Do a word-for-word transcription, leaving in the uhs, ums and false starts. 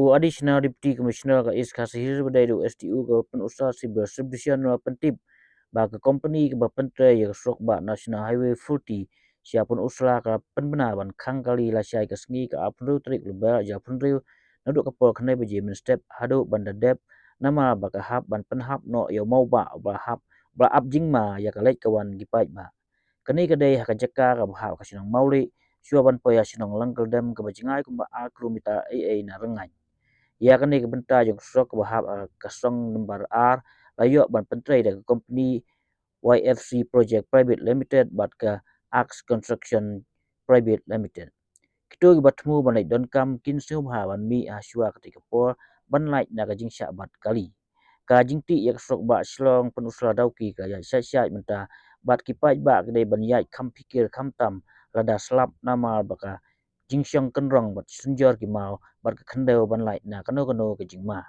U Additional Deputy Commissioner ka East Khasi Hills ba dei da u S D O ka Pynursla Civil Subdivision u la pyntip ba ka company kaba pyntrei ïa ka surok bah National Highway forty sha Pynursla ka la pynbna ban khang kali lashai ka sngi ka arphew hynriew tarik Lber arhajar arphew hynriew naduh ka por khyndai baje mynstep haduh ban da dep namar ba ka hap ban pynhap noh ïa u maw bah ba hap ba ap jingma ïa ka leit ka wan ki paidbah. Kane ka dei ha ka jaka kaba hap ka shnong Mawlieh shuwa ban poi ha shnong Lyngkyrdem kaba jngai kumba ar kilometer ei ei na Rngait. Ïa kane ka bynta jong ka surok kaba hap ha ka song number ar la ïoh ban pyntrei da ka company Y F C Project Private Limited bad ka Axe Construction Private Limited. Kito kiba thmu ban leit donkam kin sngewbha ban mih ha shuwa katei ka por ban lait na ka jingshah bat kali. Ka jingtih ïa ka surok bah Shillong Pynursla Dawki ka ïaid shait shait mynta bad ki paidbah ki dei ban ïaid kham phikir kham tam lada slap namar ba ka jingshong kynrong bad synjor ki maw bad ka khyndew ban lait na kano kano ka jingma.